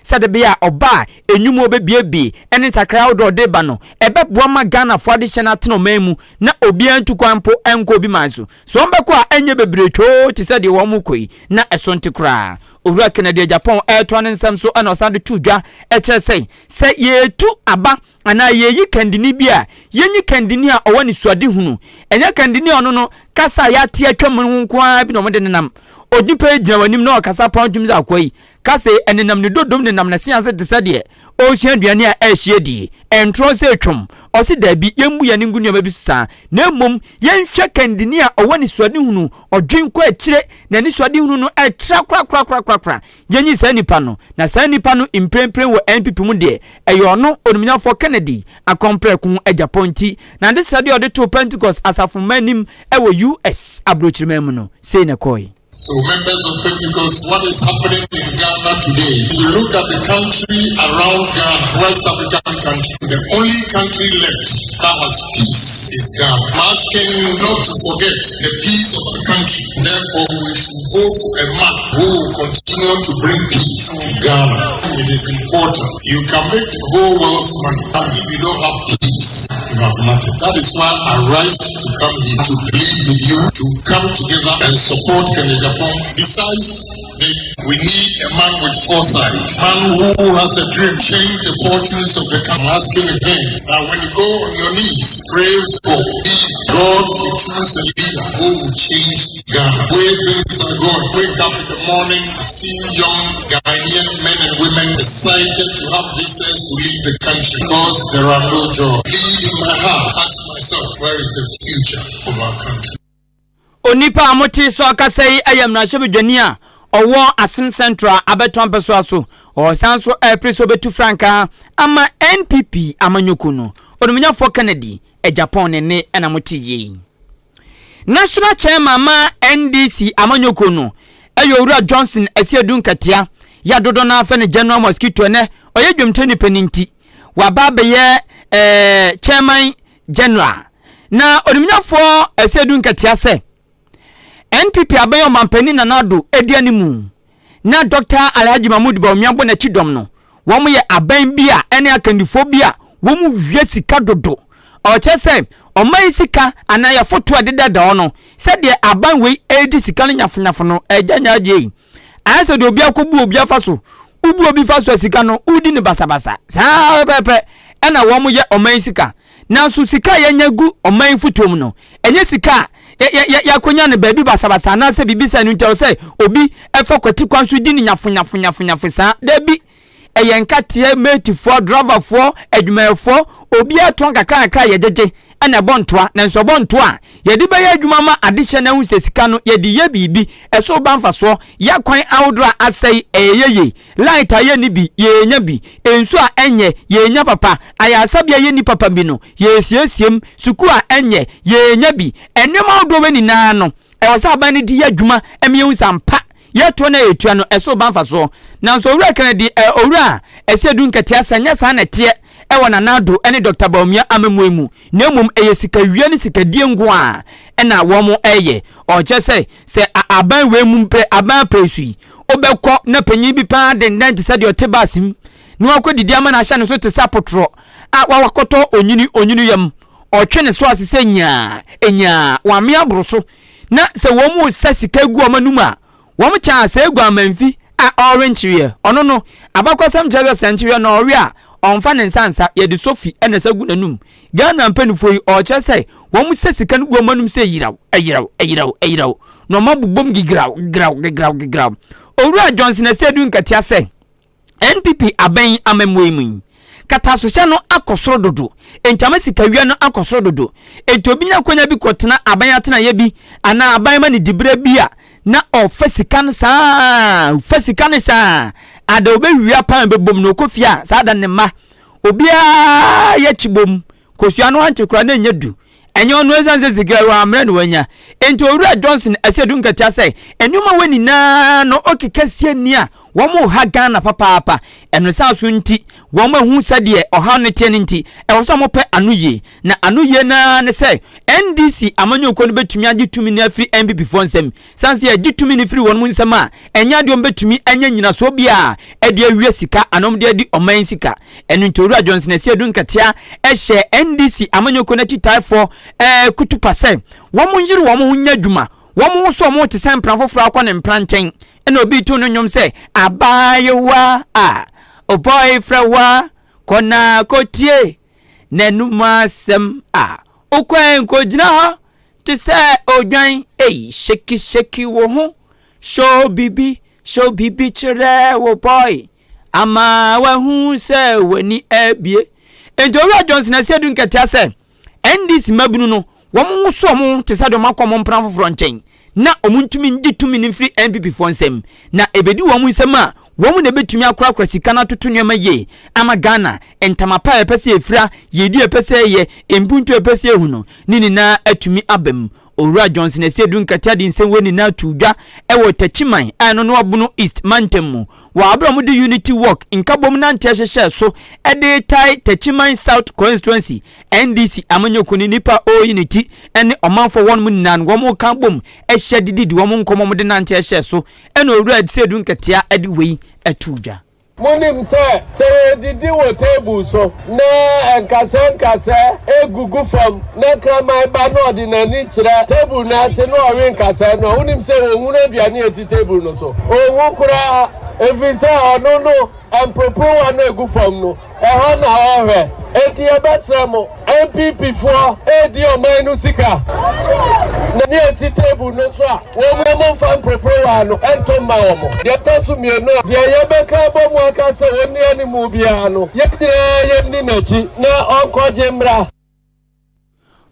sɛde bɛyɛ a ɔba a enwuma ɔbɛbiebie ɛne ntakra ahodoɔ ɔde ba no ɛbɛboa ma Ghanafoɔ adehyɛ no atena ɔman mu na obiara ntu kwan mpo ɛnkɔ obi man so. So wɔn bɛkɔ a, ɛnyɛ bebree twoo te sɛ deɛ wɔn kɔ yi na ɛso nte koraa. Owura Kennedy Agyapong ɛretoa ne nsɛm so ɛna ɔsan de to dwa ɛkyerɛ sɛ yɛtu aba anaa yɛyi kandini bi a, yɛnyi kandini a ɔwɔ ne suade hunu, ɛnyɛ kandini a ɔno no kasa a yɛate atwa mu ho nko ara bi na ɔmode nenam. Onipa yi gyina w'anim na ɔkasa pɔn ntumi sɛ akoa yi kasa yi ɛnenam ne dodom, nenam ne se ase te sɛ deɛ ɔresua aduane a ɛrehyia die ɛntorɔ sɛ atwam. Ɔse daabi, yɛmmu yɛn ngu nneɛma bi so saa, na mmom yɛnhwɛ kandini a ɔwɔ ne suade hunu, ɔdwen kɔ akyire na ne suade hunu no ɛtra korakorakorakorakora. Yɛnyi saa nipa no, na saa nipa no mprempren wɔ NPP mu deɛ, ɛyɛ ɔno Onimnyafo Kennedy Akɔmprɛko Agyapong. Nti na ade sɛ deɛ ɔde too Pentecost asafo mma anim ɛwɔ US aburokyiriman mu no, sei na ɛkɔe. So, members of Pentecost, what is happening in Ghana today? If you look at the country around Ghana, West African country, the only country left that has peace is Ghana. I'm asking not to forget the peace of the country. Therefore, we should vote for a man who will continue to bring peace to Ghana. It is important. You can make the whole world's money, but if you don't have peace, you have nothing. That is why I rise to come here to plead with you to come together and support Kennedy Agyapong. Besides, we need a man with foresight, man who has a dream, change the fortunes of the country. I'm asking again that when you go on your knees, pray for if God should choose a leader who will change Ghana. Where things are going, wake up in the morning, see young Ghanaian men and women excited to have visas to leave the country because there are no jobs. Plead in my heart, ask myself, where is the future of our country? Onipa a mote so akasa yi yɛ mmarahyɛbadwani a ɔwɔ Assin Central abɛtɔn mpɛsoa so, ɔsan so ɛpere sɛ ɔbɛtu frankaa ama NPP amanyɔku no, Onimnyafoɔ Kennedy Agyapong ne ne ɛna mote yie. National chairman ma NDC amanyɔku no ɛyɛ Owura Johnson Asiedu Nketia, yɛ dodo no afɛ no General Mosquito. Ɛnɛ ɔyɛ dwomto nipa no nti waba abɛyɛ chairman general, na Onimnyafoɔ Asiedu Nketia sɛ NPP abɛyɛ ɔmampanin Nana Addo edi animu na Dr Alhaji Mahmood Bawumia bɔ n'akyi dɔm no, wɔn yɛ aban bi a ɛne akandifoɔ bi a wɔn wie sika dodo. Ɔkyɛ sɛ ɔman yi sika anaa yɛfoto a ɛdeda hɔ no, sɛdeɛ aban wei ɛredi sika no nyafonyafo no, ɛgya nya agye yi ayɛ sɛ deɛ obi akɔbu obi afa so, wobu obi fa so a, sika no wodi ne basabasa saa pɛpɛpɛ. Ɛna wɔn yɛ ɔman yi sika, nanso sika a yɛnya gu ɔman yi fotoɔ mu no, ɛnyɛ sika a yɛakɔnya no baabi basabasa anaasɛ biribi sɛ no nkyɛw sɛ obi ɛfa kwati kwan so di ne nyafo nyafo nyafo nyafo saa. Daabi, ɛyɛ nkateɛ, meetifoɔ, driverfoɔ, adwumayɛfoɔ, obiara tɔn kakra kakra yɛgyegye ɛna ɛbɔ ntoa. Na nso ɛbɔ ntoa a yɛde bɛyɛ adwuma ma adehyɛ no ahu sɛ sika no yɛde yɛ biribi ɛso ba mfasoɔ. Yɛ kwan ahodoɔ a asɛe ɛyɛ yɛye, light a yɛnni bi yɛnya bi, nsu a ɛnyɛ yɛnya papa, ayaresabea yɛnni papa bi no yɛsiesie, sukuu a ɛnyɛ yɛnya bi. Nneɛma ahodoɔ wɔ nyinaa no, ɛwɔ sɛ aban no di yɛ adwuma ɛma yɛhu sɛ ampa yɛtoɔ no a yɛtua no ɛso ba mfasoɔ. Nanso Owura Kennedy ɛ Owura Asiedu Nketia sɛ nyɛ saa na ɛteɛ ɛwɔ Nana Addo ɛne Dr Bawumia amammuo mu, na mmom ɛyɛ sikawie ne sikadie nko a ɛna wɔn ɛyɛ. Ɔkyɛ sɛ aban wei mu mpɛ aban apɛ so yi, wobɛkɔ na panyin bi paa denden te sɛ deɛ ɔte baasi mu na wakɔ didi ama no ahyɛ ne so te sɛ apotorɔ a wakɔtɔ onyini onyini yam, ɔtwe ne so ase sɛ nyaa nyaa wame aboro so, na sɛ wɔn mu sɛ sika gu wɔn anum a, wɔn kyɛn a sɛ egu amanfi a ɔrenkyereɛ. Ɔno no abakɔsɛm kyerɛ sɛ sɛnkyereɛ na ɔwe a, ɔmfa ne nsa nsa, yɛde sofi ɛna ɛsɛ gu n'anum. Ghana mpanimfoɔ yi, ɔkyerɛ sɛ wɔn sɛ sika no gu wɔn anum sɛ yiraw ɛyiraw ɛyiraw ɛyiraw na wɔn abobom gigraw gigraw gigraw gigraw. Owura Johnson Asiedu Nketia sɛ NPP abɛn amammuo yi mu yi, katasohyɛ no akɔ soro dodo, nkyama sikawia no akɔ soro dodo, nti obi nya akonnwa bi kɔtena aban atenaeɛ bi anaa aban ma ne diberɛ bi a, na ɔfa sika no saa, fa sika no saa ada obɛwia pan bɛbom na ɔkɔ fie a, saa da ne mma obiara yɛ kyi bom kosua no ankye koraa na ɛnyɛ du. Ɛnyɛ ɔno, ɛsiane sɛ sika wɔ ammerɛ na wanya. Nti Owura Johnson Asiedu Nketia sɛ nneɛma wɔ nyinaa no ɔkeka sie ni a. Wɔn reha Ghana papaapa. Ɛno saa so nti, wɔn ahu sɛdeɛ ɔhaw no teɛ no nti, ɛwɔ sɛ wɔpɛ ano yie. Na ano yie no ara ne sɛ NDC amanyɔkuo no bɛtumi agye tumi no afiri NPP foɔ nsam. Sane sɛ yɛgye tumi no firi wɔn nsam a, ɛnyɛ adeɛ wɔbɛtumi anya nyinasoɔ biara de awia sika anaa wɔde adi ɔman sika. Ɛno nti Owura Johnson Asiedu Nketea hyɛɛ NDC amanyɔkuo no akyitaefoɔ kutupa sɛ wɔn nyere wɔn ho nyɛ adwuma. Wɔn ho so wɔn te sɛ mpena foforɔ akɔ ne mpena nkyɛn. Ɛna obi reto no nnwom sɛ, Abaayewa a, ɔbɔe frɛ wo a, kɔ na kɔtie n'anum asɛm a, wokɔ nkɔgyina hɔ te sɛ odwan. Ei, sheki sheki wo ho, show bibi, show bibi kyerɛ wo boy, ama wahu sɛ w'ani abue. Enti Owura Johnson Asiedu Nketea sɛ, NDC mmabunu no, wɔn woso wɔn ho te sɛ deɛ wɔakɔ wɔn mpena foforɔ nkyɛn na wɔntumi ngye tumi no mfiri NPP foɔ nsam. Na ɛbɛdi wɔn nsam a, wɔn na ɛbɛtumi akorakora sika no atoto nneɛma yie ama Ghana, ntama pa a yɛpɛ sɛ yɛfira, yiedie a yɛpɛ sɛ yɛyɛ, mpuntuo a yɛpɛ sɛ yɛhu no, ne nyinaa atumi aba mu. Owura Johnson Asiedu Nkatia de nsɛm wei nyinaa too dwa wɔ Techiman a ɛno ne Ɔbono East mantam mu wɔ abere a wɔde Unity Walk nkabom nanteɛ hyehyɛɛ so de retae Techiman South Constituency NDC amanyɔkuo no nnipa a ɔreyi ne ti ne ɔmanfoɔ wɔnom nyinaa no wɔn ka bom hyia didi di wɔn nkɔmmɔ wɔde nanteɛ hyɛɛ so ɛna Owura Asiedu Nkatia de wei too dwa. Munim sɛ, sɛ yɛredidi wɔ table so na nkasɛɛ-nkasɛɛ gugu fam na kraman ba na ɔde n'ani kyerɛ table no ase na ɔwe nkasɛɛ no a, wonim sɛ onhunu aduane a esi table no so? Onhu koraa, efisɛ ɔno no, mporoporowa no a egu fam no, Ɛhɔ na ɔrehwɛ. Enti yɛbɛsrɛ mo, NPP foɔ redi ɔman no sika na nea ɛsi table no so a, wɔn momfa mporoporowa no nto mma wɔn. Deɛ ɛtɔ so mmienu a, deɛ yɛbɛka abɔ mu aka sɛ ɔnni animu biara no, yɛn nyinaa yɛnni n'akyi na ɔnkɔgye mmra.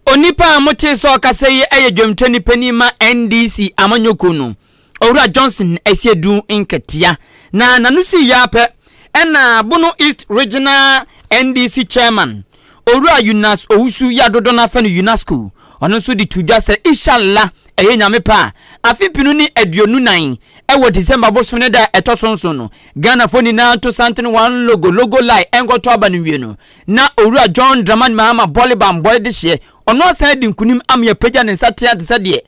Onipa a motee sɛ ɔkasa yi yɛ dwamtwani panin ma NDC amanyɔkuo no, Owura Johnson Asiedu Nketia. Na n'ano sii yɛ ara pɛ ɛna Bono East Regional NDC Chairman, Owura Yunas Owusu yɛ a dodoɔ no ara frɛ no Yunasco, ɔno nso de too dwa sɛ Ishallah ɛyɛ Nyame pɛ a, afe mpenu ne 24 wɔ December bosome no da a ɛtɔ so nson no, Ghanafoɔ nyinaa nto santene one logo, logo lie nkɔto aba no nwie no, Na Owura John Dramani Mahama bɔle bambɔe dehyeɛ, ɔno asan adi nkunim ama yɛapagya ne nsa tea te sɛ deɛ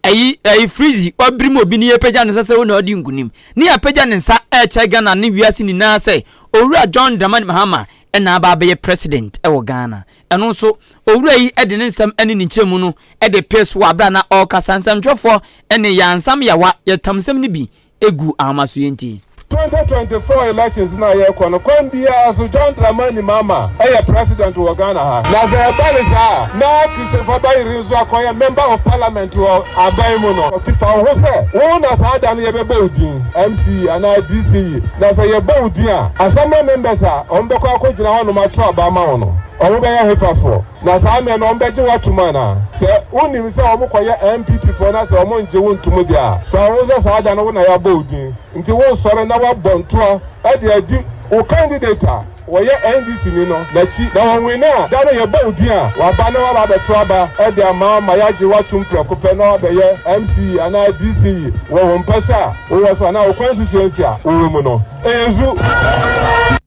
ɛyi ɛyi Freezy wabirim obi ne yɛpagya ne nsa sɛ wo na ɔdi nkunim. Ne yɛapagya ne nsa ɛrekyerɛ Ghana ne wiase nyinaa sɛ Owura John Dramani Mahama ɛna aba abɛyɛ President ɛwɔ Ghana. Ɛno nso Owura yi ɛde ne nsɛm ɛne ne nkyerɛmu no ɛde pee so wɔ aberɛ a na ɔrekasa. Nsɛmtwerɛfoɔ ɛne Yansam Yawa yɛtam nsɛm no bi egu ahomasoyɛ nti. 2024 elections no a yɛrekɔ no, kwan biara so John Dramani Mahama yɛ president wɔ Ghana ha. Na sɛ ɛba no saa a, na Christopher Bayiri nso akɔyɛ member of parliament wɔ aban mu no. Nti fa wo ho sɛ wo na saa da no yɛbɛbɔ wo din, MCE anaa DCE. Na sɛ yɛbɔ wo din a, assembly members a wɔbɛkɔ akɔgyina hɔnom ato aba ama wo no, wɔbɛyɛ hefafoɔ? Na saa mmerɛ no wɔbɛgye wo atom anaa? Sɛ wonim sɛ wɔkɔyɛ NPP foɔ na sɛ wɔngye wo ntom deɛ a, fa wo ho sɛ saa da no wo na yɛabɔ wo din. Nti wosɔre na woabɔ ntoa de adi wo candidate a ɔyɛ NDC ni no n'akyi. Na wɔwene a, da no yɛbɔ wo din a, waba na woaba abɛto aba de ama wo ma yɛagye wo atom prɛko pɛ na woabɛyɛ MCE anaa DCE wɔ wo mpɛsɛ a wowɔ so anaa wo constituency a wowɔ mu no. Ɛyɛ zu.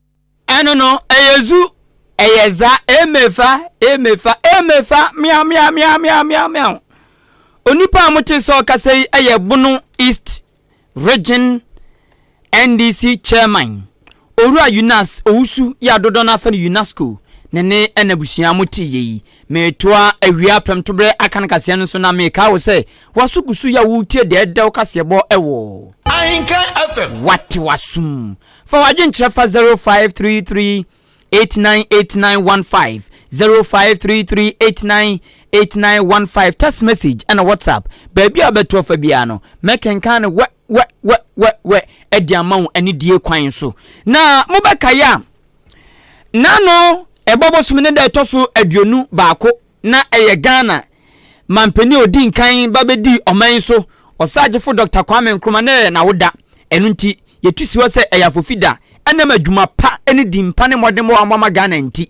Ɛno no, ɛyɛ zu, ɛyɛ za, emefa, emefa, emefa, miaw, miaw, miaw, miaw, miaw, miaw. Onipa a mote sɛ ɔkasa yi yɛ Bono East Region NDC Chairman, Owura Yunas Owusu yɛ adodɔ no afɛ no UNESCO ne ne ɛna abusua mote yɛ yi. Metoa awia prɛmtoberɛ aka no kaseɛ no so na mekaa wo sɛ waso gu so yɛ a woretie deɛ ɛdɛw kaseɛbɔ ɛwɔ Ahenkan FM. Wate w'asom. Fa w'adwenkyerɛ fa 0533 898915 0533 898915 text message ɛna WhatsApp. Baabi a wobɛto afa biara no, mɛkenkan no wɛ wɛ wɛ wɛ wɛ de ama wo anidie kwan so. Na mobɛkae a, n'ano ɛbɔ bosome ne da ɛtɔ so 21 na ɛyɛ Ghana manpanin a ɔdii nkan ba bɛdii ɔman yi so, Ɔsagyefo Dɔkta Kwame Nkrumah na ɛyɛ n'awoda. Ɛno nti, yɛtu si hɔ sɛ ɛyɛ afofi da. Ɛnam adwuma pa ne din pa ne mmɔdenbɔ a wɔabɔ ama Ghana nti,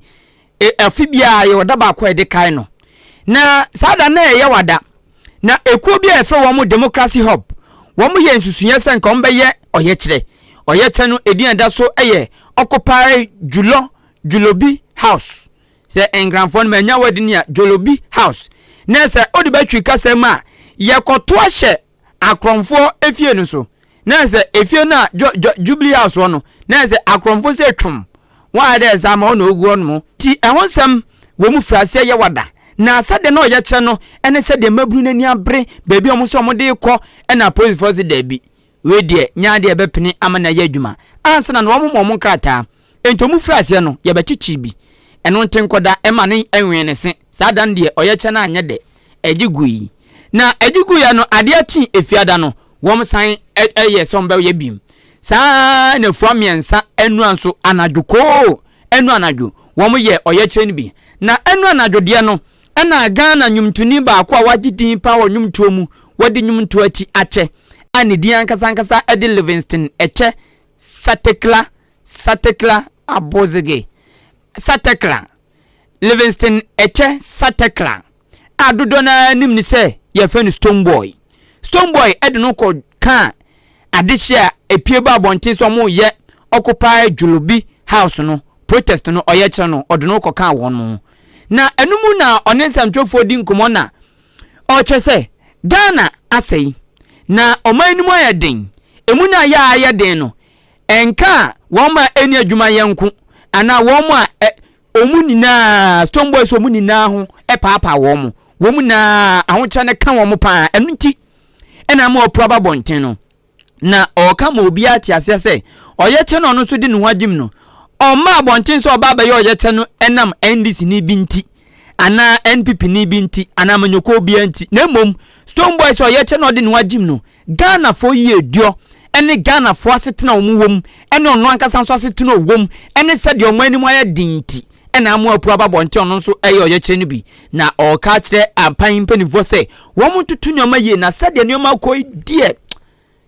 e, afe biara yɛwɔ da baako a yɛde kae no. Na saa da no na ɛyɛ Yawada. Na ekuo bi a yɛfrɛ wɔn Democracy Hub, wɔyɛ nsusuiɛ sɛ nka wɔbɛyɛ ɔyɛkyerɛ. Ɔyɛkyɛ no edin a ɛda so yɛ Occupy Julɔ Julobi House. Sɛ Nkranfoɔ no manya word ni a, Jolobi House. Na sɛ wode bɛtwi kasa mu a, yɛkɔto ahyɛ akorɔmfoɔ efie no so. Na sɛ efie no a jo, jo, Jubilee House hɔ no, na sɛ akorɔmfoɔ sɛ twom, wɔn ayɛ dɛ ɛsa ama wɔn na ogu hɔ nom. Ti ɛho nsɛm wɔ mu firi aseɛ yɛ wada. Na sɛdeɛ na ɔyɛ kyerɛ no ne sɛdeɛ mmabunu no ani abere baabi a wɔn sɛ wɔde rekɔ ɛna apolisifoɔ sɛ daabi. Wei deɛ nyɛ adeɛ a ɛbɛpene ama no ayɛ adwuma ansa na wɔamoma wɔn nkrataa. Enti wɔfiri aseɛ no, yɛbɛkyekyee bi. Ɛno nti nkɔda ɛma no nwee ne se. Saa da no deɛ ɔyɛkyɛ no anyɛ dɛ. Ɛgye gui. Na ɛgye guiɛ no, adeɛ kyee Efiada no, wɔsan yɛɛ sɛ wɔbɛyɛ bio. Saa ara na afua mmiɛnsa nnura nso, anadwo koo, ɛnu anadwo, wɔyɛɛ ɔyɛkyerɛ no bi. Na ɛnu anadwo deɛ no, ɛna Ghana nnwomtoni baako a wagye din paa wɔ nnwomtoɔ mu, wadi nnwomtoɔ akyi akyɛ, a ne din ankasa ankasa de Livingston Ɛkyɛ Satekla Satekla Abozege Satekla Livingston Ɛkyɛ Satekla a dodoɔ no ara nim ne sɛ yɛfrɛ no Stonebwoy. Stonebwoy de no kɔ kaa adehyeɛ a epie ba abɔnten sɛ wɔreyɛ Occupy Jolobi House no protest no ɔyɛkyerɛ no ɔde no kɔ kaa wɔn ho. Na ɛno mu na ɔne nsɛmtwerɛfoɔ di nkɔmmɔ na Ɔkyerɛ sɛ Ghana asɛe, na ɔman no mu ayɛ den. Emu no a ɛyɛ a ayɛ den no, ɛnka a wɔn a ɛnni adwuma yɛ nko anaa wɔn a ɛ, wɔn nyinaa, Stone Boys wɔn nyinaa ho paapaa wɔn. Wɔn nyinaa ahokyerɛ no ka wɔn paa. Ɛno nti ɛna ama wɔapue aba abɔnten no. Na ɔreka ma obiara te aseɛ sɛ ɔyɛkyɛ no a ɔno nso de ne ho agyim no, ɔmma abɔnten sɛ ɔba abɛyɛ ɔyɛkyɛ no ɛnam NDC ni bi nti anaa NPP ni bi nti anaa amanyɔkuo biara nti, na mmom Stonebwoy sɛ ɔyɛkyɛ no a ɔde ne ho agyim no, Ghanafoɔ yiedɔ ne Ghanafoɔ asetena a wɔn wɔ mu ne ɔno ankasa nso asetena a ɔwɔ mu ne sɛdeɛ wɔn anim ayɛ den nti ɛna ama wapu aba abɔnten ɔno nso ɛyɛ ɔyɛkyerɛ no bi na ɔreka akyerɛ aban mpanimfoɔ sɛ wɔn ntoto nneɛma yie na sɛdeɛ nneɛma kɔ yi deɛ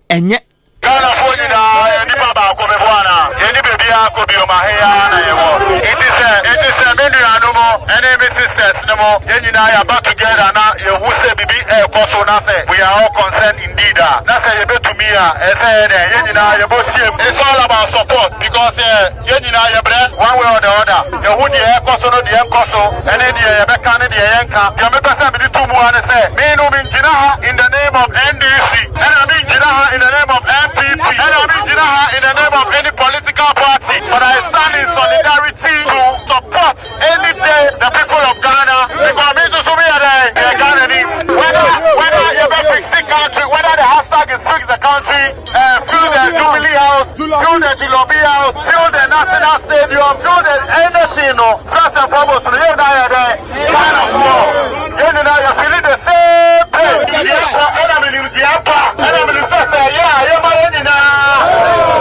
ɛnyɛ. Ghanafoɔ nyinaa yɛ nipa baako meboa anaa? Yɛnni baabiara kɔ biom ahe yi ara na yɛwɔ. Nti sɛ nti sɛ me nuanom ne me sisters no mo yɛn nyinaa yɛaba together na yɛhu sɛ biribi ɛrekɔ so na sɛ we are all concerned indeed a na sɛ yɛbɛtumi a ɛsɛ yɛ dɛn yɛn nyinaa yɛbɔ hyiam. It's all about support because yɛ Yɛn nyinaa yɛbrɛ one way or the other. Yɛhu deɛ ɛrekɔ so no deɛ ɛnkɔ so, ɛne deɛ yɛbɛka ne deɛ yɛnka. Deɛ mepɛ sɛ mede to mu ara ne sɛ, me no mengyina ha in the name of NDC, ɛna mengyina ha in the name of NPP, ɛna mengyina ha in the name of any political party, but I stand in solidarity to support any day the people of Ghana because me nso so meyɛ dɛn? Meyɛ Ghanani. Whether, whether yɛbɛ fix the country, whether the hashtag is fix the country, Uh, fill the Jubilee House, fill the Jubilee House, fill the National Stadium, fill the anything no. First and foremost, no, yɛn nyinaa yɛ dɛ Ghanafoɔ. Yɛn nyinaa yɛ feel the same pain. Deɛ kɔ ɛna menim deɛ ba ɛna menim sɛ sɛ ɛyɛ a ɛyɛ ma yɛn nyinaa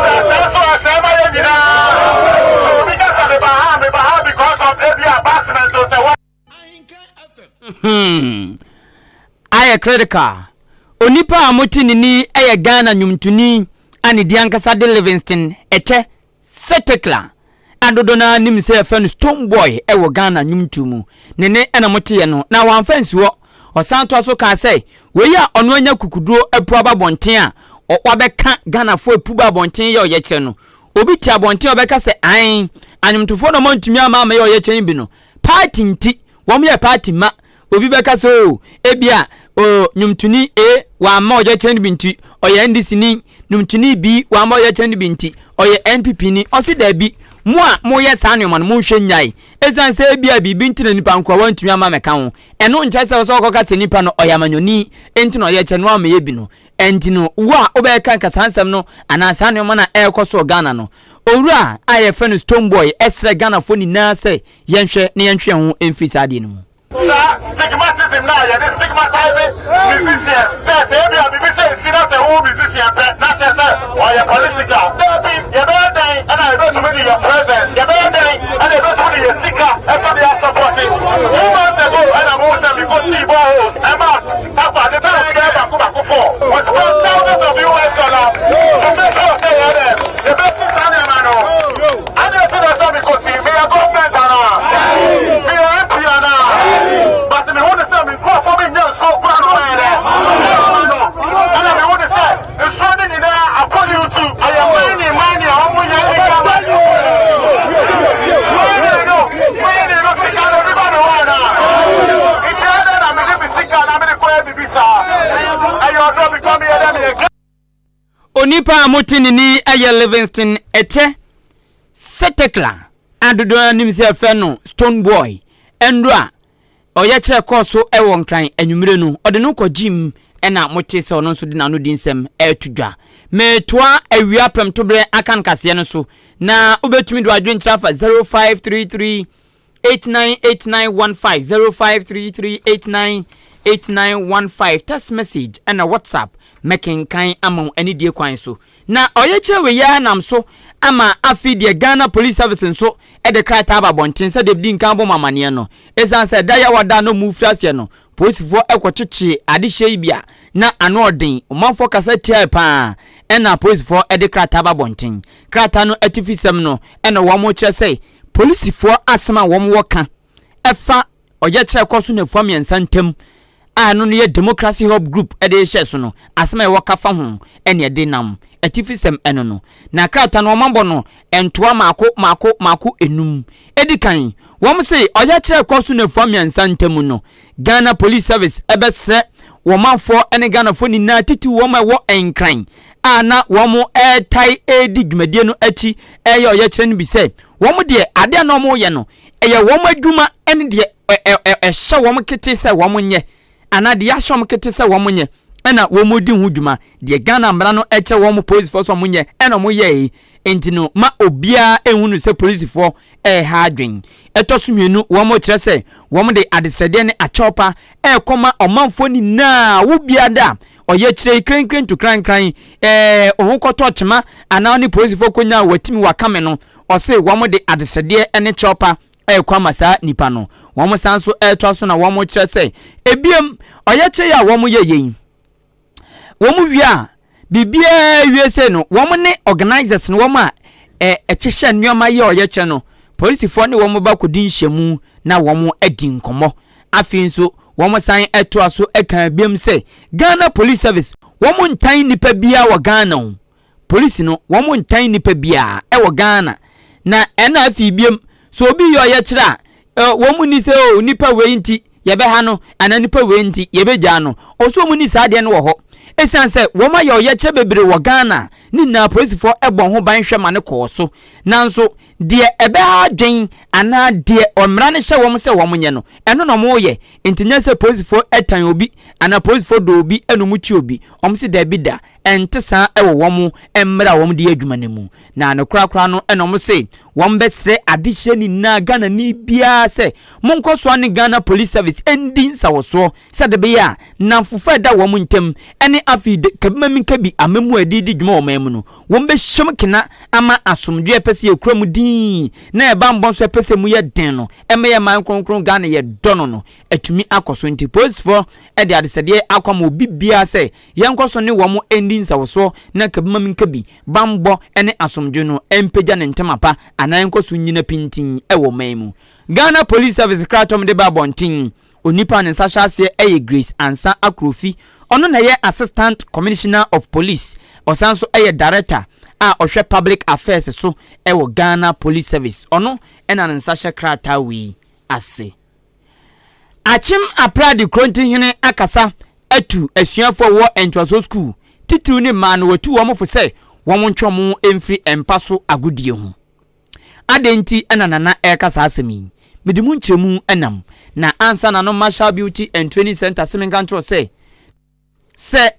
sɛ sɛ nso a sɛ ɛma yɛn nyinaa. Obi ka sɛ meba ha meba ha because of ebi a basement o sɛ wɔ. Hmm. Ayɛ critical. Onipa a mote ne ni yɛ Ghana nnwomtoni a ne din ankasa de Livingston Ɛkyɛ Setekla a dodoɔ no ara nim sɛ yɛfrɛ no Stonebwoy wɔ Ghana nnwomtoɔ mu. Ne nne na moteeɛ no, na wamfa ansi hɔ. Ɔsan toa so kaa sɛ, wei a ɔno anya kukuduro apu aba abɔnten a wabɛka Ghanafoɔ apu ba abɔnten yɛ ɔyɛkyerɛ no, obi te abɔnten a ɔbɛka sɛ ae, anwomtofoɔ na wɔantumi amma ammɛyɛ ɔyɛkyerɛ no bi no, Party nti, wɔn yɛ party mma. Obi bɛka sɛ oo, ebia oo, nnwomtoni A wamma ɔyɛkyerɛ no bi nti, ɔyɛ NDC ni, nnwomtoni B wamma ɔyɛkyerɛ no bi nti, ɔyɛ NPP ni. Ɔse daabi, mo a moyɛ saa nneɛma no, monhwɛ nnyae. Esiane sɛ ebia biribi nti na nipa nkoa wantumi amma ammɛka ho, ɛno nkyerɛ sɛ ɛwɔ sɛ wɔkɔka sɛ nipa no ɔyɛ amanyɔni nti na ɔyɛkyerɛ no wammɛyɛ bi no. Ɛnti no, wo a wobɛka nka saa nsɛm no anaa saa nneɛma no a ɛrekɔ so wɔ Ghana no, Owura a yɛfrɛ no Stonebwoy srɛ Ghanafoɔ nyinaa sɛ yɛnhwɛ na yɛntwe yɛn ho mfiri saa adeɛ no mu. Saa stigmatism no a yɛde stigmatise musicians sɛ sɛ ebia biribi sɛ nsi na sɛ wowo musician pɛ na kyerɛ sɛ ɔyɛ political. Daabi, yɛbɛyɛ dɛn na yɛbɛtumi de yɛn presence, yɛbɛyɛ dɛn na yɛbɛtumi de yɛn sika nso de asupporte. 2 months ago ɛna mohu sɛ mekɔsii boreholes ɛma Papa ne bills bɛyɛ baako baako four. We spend thousands of US dollar to make sure sɛ yɛ dɛ yɛbɛsi saa nneɛma no. Adɛn nti na ɛsɛ mekɔsi? Meyɛ government anaa? Meyɛ MP anaa? But mehu ne sɛ me nkurɔfoɔ bi nyɛ nsuo kora no ɔyɛ dɛ ɛma no. Ɛna mehu ne sɛ nsuo no nyinaa apollute. Ɛyɛ mining mining. Onipa a mote ne ni yɛ Livingston Ete Setekla a dodoɔ no ara nim sɛ yɛfrɛ no Stone Boy. Nnora a ɔyɛkyerɛ kɔɔ so wɔ Nkran anwummere no, ɔde no kɔgyee mu na mote sɛ ɔno nso de n'ano di nsɛm reto dwa. Metoa awia prɛmtoberɛ aka nkaseɛ no so na wobɛtumi de w'adwenkyerɛ afa 0533 898915 0533 898915 text message ɛna WhatsApp mɛkenkan ama wo anidie kwan so. Na ɔyɛkyerɛ wei ara nam so ama afei deɛ Ghana Police Service nso de krataa aba abɔnten sɛdeɛ di nkan bɔ mo amaneɛ no. Ɛsiane sɛ da yawada a na wɔn firi aseɛ no, polisifoɔ kɔkyekyee adehyeɛ yi bi a na ano ɔden, ɔmanfoɔ kasa tiae paa ɛna polisifoɔ de krataa aba abɔnten. Krataa no atifisɛm no ɛna wɔn kyerɛ sɛ Polisifoɔ asɛm a wɔn wɔ ka ɛfa ɔyɛkyerɛ ɛkɔ so nnafua mmiɛnsa ntam a ɛno no yɛ Democracy Hub Group de rehyɛ so no, asɛm a ɛwɔ ka fa ho ɛne ɛde nam atifisɛm ɛno no. Na krataa no wɔn abɔ no ntoa maako maako maako enum. Edi kan, wɔn se ɔyɛkyerɛ ɛkɔ so nnafua mmiɛnsa ntam no, Ghana Police Service bɛsrɛ wɔn manfoɔ ne Ghanafoɔ nyinaa titiriw wɔn a ɛwɔ Nkran a na wɔn retae redi dwumadie no akyi reyɛ ɔyɛkyerɛ no bi sɛ wɔn deɛ adeɛ a na wɔreyɛ no ɛyɛ wɔn adwuma ne deɛ ɛhyɛ wɔn kete sɛ wɔn nyɛ anaa deɛ yɛahyɛ wɔn kete sɛ wɔn nyɛ ɛna wɔn redi ho dwuma. Deɛ Ghana mmara no kyerɛ wɔn polisifoɔ sɛ wɔn nyɛ ɛna wɔn yɛe. Nti no ma obiara nhunu sɛ polisifoɔ reha adwen. Ɛtɔ so mmienu, wɔkyerɛ sɛ wɔde adesrɛdeɛ ne akyɛwpa rekɔma ɔmanfoɔ nyinaa, wo biara a ɔyɛ kyerɛ yi krenkren to krankran, ɛɛ ɔho kɔtɔ kyema anaa ɔne polisifoɔ kɔnya a watumi wakame no, ɔse wɔde adesrɛdeɛ ne kyɛwpa rekɔ ama saa nipa no. Wɔsan nso retoa so na wɔkyerɛ sɛ ebiem ɔyɛkyerɛ yi a wɔyɛ yei, Wɔn wie a, biribiara wie sei no, wɔn ne organisers no, wɔn a ɛkyehyɛ nneɛma yɛ ɔyɛkyerɛ no, polisifoɔ ne wɔn ba kɔdi nhyiamu na wɔn adi nkɔmmɔ. Afei nso, wɔn san toa so ka biom sɛ Ghana Police Service, wɔn ntan nnipa biara wɔ Ghana o. Polisi no wɔn ntan nipa biara ɛwɔ Ghana na ɛna afei biom sɛ obi yɛ ɔyɛkyerɛ a wɔn nni sɛ o nipa wei nti yɛbɛha no anaa nipa wei nti yɛbɛgyaa no ɔso wɔn nni saa adeɛ no wɔ hɔ ɛsiane sɛ wɔn ayɛ ɔyɛkyerɛ bebree wɔ Ghana ne nyinaa polisifoɔ ɛbɔ ho ban hwɛ ma no kɔɔ so nanso deɛ ɛbɛha adwen anaa deɛ mmara no hyɛ wɔn sɛ wɔn nyɛ no ɛno na wɔn yɛ nti nyɛ sɛ polisifoɔ ɛtan obi anaa polisifoɔ dɔ obi ɛna wɔn kyi obi wɔn se daabi da Ɛnte saa wɔ wɔn mmerɛ a wɔn de yɛ adwuma no mu. Na ne korakora no na wɔn se wɔn bɛsrɛ adehyeɛ nyinaa Ghanani biara sɛ monkɔ so ne Ghana Police Service ndi nsawɔsoɔ sɛdeɛ ɛbɛyɛ a nnamfofa a ɛda wɔn ntam ne afei de kabimamenkabi amammuo a yɛde redi dwuma wɔ ɔman mu no wɔn bɛhyɛm kena ama asomdwoeɛ a ɛpɛ sɛ yɛkura mu dinn na ɛbanbɔ nso a ɛpɛ sɛ mu yɛ den no ɛma yɛn man kronkron Ghana yɛdɔ no no atumi akɔ so. Nti polisifoɔ de adesɛdeɛ akɔ ama obi biara sɛ Yɛnkɔ so ne wɔn nni nsawɔsoɔ na kabimamenkabi, bammɔ ne asomdwoe no mpagya ne ntama pa anaa ɛnkɔ so nnyina pintinn wɔ ɔman mu. Ghana Police Service kratoɔ de ba abɔnten, onipa a ne nsa hyɛ aseɛ yɛ Grace Ansah Akrofi, ɔno na ɛyɛ Assistant Commissioner of Police, ɔsan nso yɛ Director a ɔhwɛ Public Affairs so wɔ Ghana Police Service, ɔno na ne nsa hyɛ krataa wei ase. Akyem Aprade Kurontihene akasa atu asuafo a wɔwɔ ntoasoɔ sukuu, titiriw ne mmaa no, watu wɔn fo sɛ wɔntwe wɔn ho mfiri mpa so agodie ho. Adɛn nti na Nana reka saa asɛm yi? Mede mu nkyerɛmu nam. Na ansa na no Marshall Beauty and Training Center se menka nkyerɛ wo sɛ, Sɛ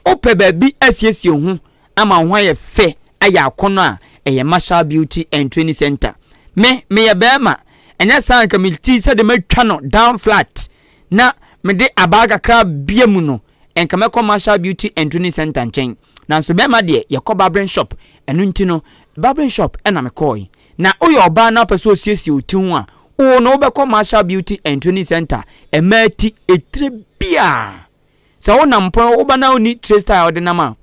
wopɛ baabi asiesie wo ho ama wo ho ayɛ fɛ ayɛ akɔnnɔ a, ɛyɛ Marshall Beauty and Training Center. Me, meyɛ barima, ɛnyɛ saa anka me ti sɛdeɛ matwa no down flat na mede abaa kakra abia mu no, nka mɛkɔ Marshall Beauty and Training Center nkyɛn. Nanso barima deɛ, yɛkɔ barbering shop. Ɛno nti no, barbering shop na mekɔɔe. Na woyɛ ɔbaa na wopɛ sɛ osiesie wo ti ho a, wo no wobɛkɔ Marshall Beauty and Training Center, mmaa ti, etire biara. Sɛ wonam mpo woba na wonni tire style a wode nam a,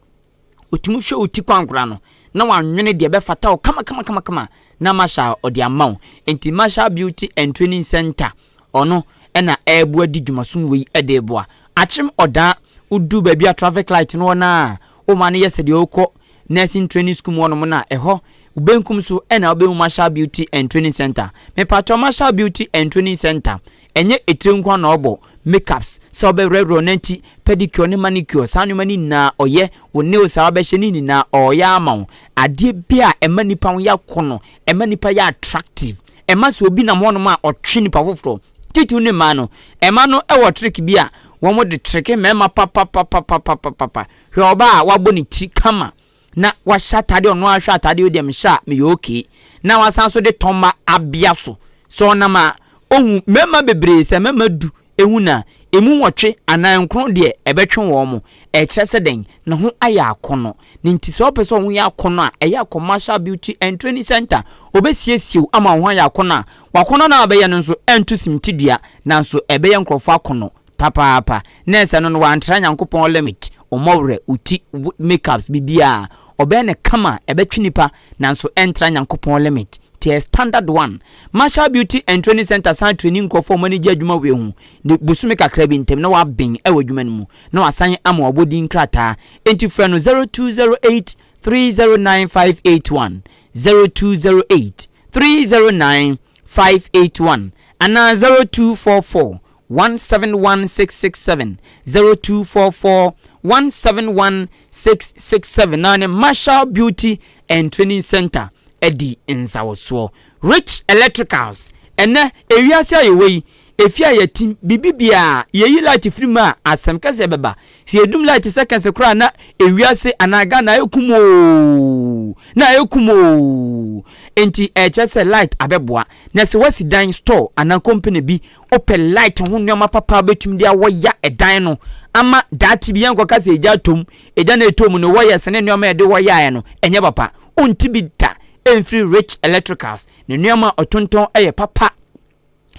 otumi hwɛ wo ti kwankora no na wanwene deɛ ɛbɛfata wo kama kama kama kama na Marshall ɔde ama wo. Enti Marshall Beauty and Training Center ɔno ɛna ɛreboa di dwumasom wei ɛde reboa. Akyem ɔdaa wodu baabi a traffic light no wɔ no a, woma no yɛ sɛ deɛ wokɔ nursing training school mu hɔnom no a, ɛhɔ wo benkum so ɛna wobɛhu Marshall Beauty and Training Center. Mepatwɔ Marshall Beauty and Training Center ɛnyɛ etire nko na ɔbɔ. Makeups, sɛ wobɛwerɛwerɛ wo nanti, pedicure ne manicure, saa nneɛma no nyinaa ɔyɛ, wo nails a wobɛhyɛ ne nyinaa ɔyɛ ama wo. Adeɛ bi a ɛma nipa ho yɛ akɔnɔ, ɛma nipa yɛ attractive, ɛma sɛ obi nam hɔnom a ɔtwe nipa foforɔ. Titiriw ne mmaa no, mmaa no wɔ trick bi a wɔde tricke mmarima papapapapapapa. Hwɛ ɔbaa a wabɔ ne ti kama na wahyɛ atadeɛ ɔno ara hwɛ atadeɛ yi deɛ mehyɛ a meyɛ okay na wasan so de tɔmma abea so sɛ ɔnam a ohu mmarima bebree sɛ mmarima du ehu na emu nwɔtwe anaa nkron deɛ ɛbɛtwe wɔn mo ɛkyerɛ sɛ dɛn ne ho ayɛ akɔnɔ ne nti sɛ ɔpɛ sɛ ɔho yɛ akɔnɔ a ɛyɛ a commercial beauty and training center obɛsiesie wo ama wo ho ayɛ akɔnɔ a wakɔnɔ no a bɛyɛ no nso ɛnto simtidua nanso ɛbɛyɛ nkurɔfoɔ akɔnɔ Papaapa. Nurse no no wantra Nyankopɔn limit, ɔmɔ werɛ, wo ti, wo makeups, biribiaa. Ɔbɛyɛ no kama, ɛbɛtwe nipa, nanso ɛntra Nyankopɔn limit. Nti ɛyɛ standard one. Marshall Beauty and Training Centre san traini nkurɔfoɔ a wɔn ani gye adwuma wei ho. Ne bosome kakra bi ntam na waben wɔ adwuma no mu, na wasan ama wabɔ din krataa. Enti frɛ no 0208 309 581, 0208 309 581 anaa 0244 171667 0244 171667 na ne Marshall Beauty and Training Center adi nsawosoɔ. Rich Electricals, ɛnɛ ewiase a yɛwɔ yi, efie a yɛte biribi biara yɛyi light firi mu a asɛm kɛseɛ bɛba. Sɛ yɛdum light seconds koraa na ewiase anaa Ghana ayɛ kum oo, na ayɛ kum oo. Enti ɛkyerɛ sɛ light abɛboa. Na sɛ woasi dan, store anaa company bi Wopɛ light ho nneɛma papa a wobɛtumi de awɔya ɛdan no ama daakye bi yɛnkɔka sɛ egya atom, egya na ɛtɔ mu no wɔyɛ sene nneɛma a yɛde wɔyaeɛ no ɛnyɛ papa. Wonte bi da ɛmfiri Rich Electricals. Ne nneɛma a ɔtontɔn yɛ papa.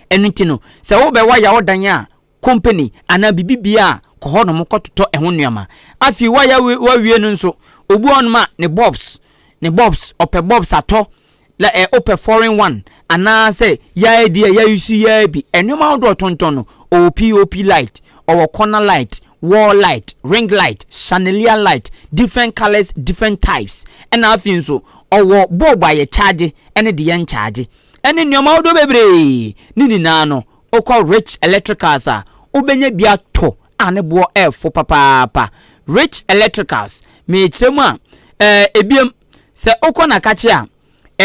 Ɛno nti no, sɛ wobɛwaya wo dan a, company anaa biribi bia a, kɔ hɔ nom kɔtotɔ ɛho nneɛma. Afei waya wawie no nso, obi wɔ hɔnom a ne bulbs, ne bulbs, ɔpɛ bulbs atɔ la ɛ wopɛ foreign one anaa sɛ yɛa di a yɛayusu yɛa bi nneɛma ahodoɔ ɔtontɔn no ɔwɔ pop light ɔwɔ corner light wall light ring light chandelier light different colours different types ɛna afei nso ɔwɔ bulb a yɛkyagye ɛne deɛ yɛnkyagye ɛne nneɛma ahodoɔ bebree ne nyinaa no wokɔ rich electricals a wobɛnya bi atɔ a ne boɔ ɛɛfo papaapa rich electricals meekyerɛ mu a ɛɛ ebiem Sɛ wokɔ Nakakye a,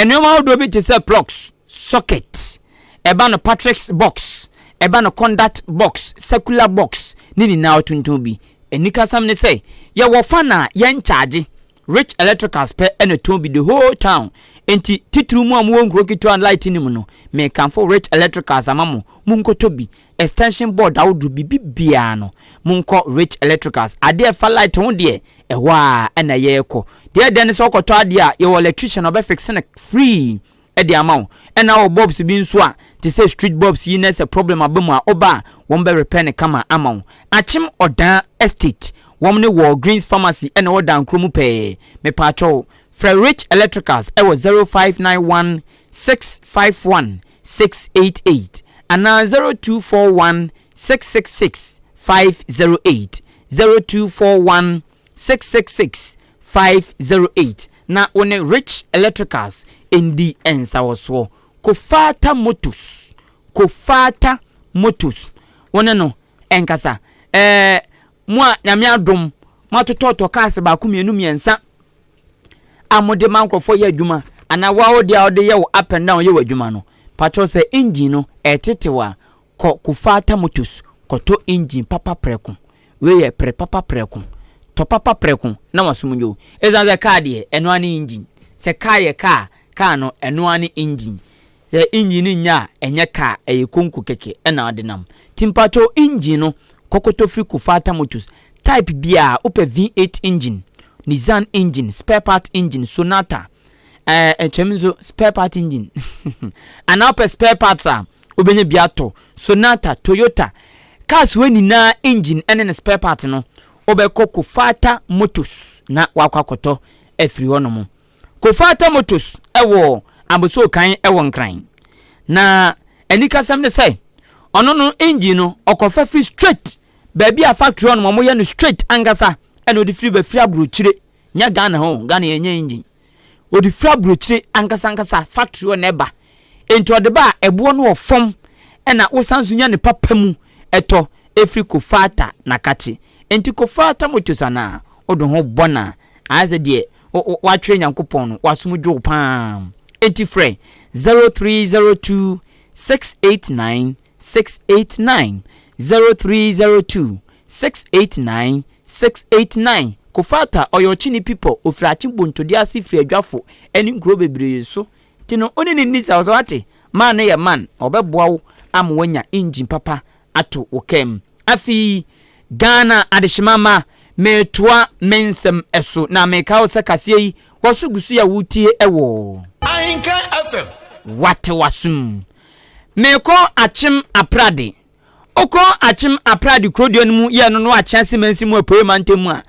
nneɛma ahodoɔ bi te sɛ plugs, socket, ɛba no Patrick's box, ɛba no conduct box, circular box, ne nyinaa wotontɔn bi. Anikasɛm ne sɛ, yɛwɔ fan a yɛnkyagye. Rich Electricals pɛ na ɛtɔn bi the whole town. Enti titiriw mo a mowɔ nkuro ketewa a light nni mu no, mekamfo Rich Electricals ama mo, monkɔtɔ bi. Extension board ahodoɔ, biribi biara no, monkɔ Rich Electricals. Adeɛ a ɛfa light ho deɛ, Ɛhɔ ara na yɛrekɔ. Deɛ ɛdɛ ne sɛ wokɔtɔ adeɛ a, yɛwɔ electrician a ɔbɛfixe no free de ama wo. Ɛna wɔ bulbs bi nso a, te sɛ street bulbs yi na sɛ problem aba mu a, woba a, wɔn bɛ repair no kama ama wo. Akyem Ɔdaa Estate, wɔn ne Walgreens Pharmacy na ɛwɔ Dankuro mu pɛɛ. Mepaakyɛw, frɛ Rich Electricals wɔ 0591 651 688 anaa 0241 666 508. 0241 666 508 na wo ne Rich Electricals ndi nsawɔsoɔ. Kofata Motors, Kofata Motors, wo ne no nkasa. Ɛɛ, mo a Nyame adom moatotɔtɔ cars baako mmienu mmiɛnsa a mode ma nkurɔfoɔ yɛ adwuma anaa wo a wode a wode yɛ wo up and down yɛ w'adwuma no, patrɔ sɛ engine no ɛretetew a, Kɔ Kofata Motors kɔtɔ engine papa prɛko. Wei yɛ pere papa prɛko. Tɔ papa prɛko na w'asom nnwo wo. Esiane sɛ kaa deɛ, ɛno ara ne engine. Sɛ kaa yɛ kaa a, kaa no, ɛno ara ne engine. Sɛ engine no nnyɛ a, ɛnyɛ kaa, ɛyɛ konko kɛkɛ na wode nam. Nti mpakyɛw engine no, kɔ kɔtɔ firi Kofata Motors. Type biara, wopɛ V8 engine, Nissan engine, spare part engine, Sonata, ɛɛ ɛtwam nso spare part engine anaa wopɛ spare parts a, wobɛnya bi atɔ Sonata, Toyota cars wei nyinaa engine ne ne spare part no wobɛkɔ Kofata Motors na wakɔ akɔtɔ afiri hɔ nom. Kofata Motors wɔ Abossey-Okan wɔ Nkran. Na anikasɛm ne sɛ ɔno no engine no ɔkɔfa firi straight baabi a factory hɔ nom wɔyɛ no straight ankasa ɛna ɔde firi bɛfiri aburokyire nyɛ Ghana hɔ Ghana yɛnyɛ engine Ɔde firi aburokyire ankasa ankasa factory hɔ na ɛba. Enti ɔde ba a, ɛboɔ no wɔ fam ɛna wosan nso nya ne papa mu ɛtɔ. ɛfiri Kofata Nakate. Enti Kofata Motors anaa wode ho bɔ no a, ayɛ sɛ deɛ woatwerɛ Nyankopɔn no, w'asom dwo wo paa. Enti frɛ 0302 689 689, 0302 689 689. Kofata ɔyɛ ɔkyene pipɔ, ɔfiri Akye Bontode ase firi Adwafo ne nkuro bebree so. Nti no wo ne no nni sa, ɔsɛ wate? Man no yɛ man, ɔbɛboa wo ama woanya engine papa ato wo kaa mu. Afei Ghana adehyema mma, metoa me nsɛm so na meka wo sɛ kaseɛ yi wɔ so gu so yɛ wotie wɔ. Ahenkan FM. Wate w'asom. Mekɔ Akyem Aprade. Wokɔ Akyem Aprade kurodua no mu yɛ no no Akyease mansin mu Apuei mantam mu a,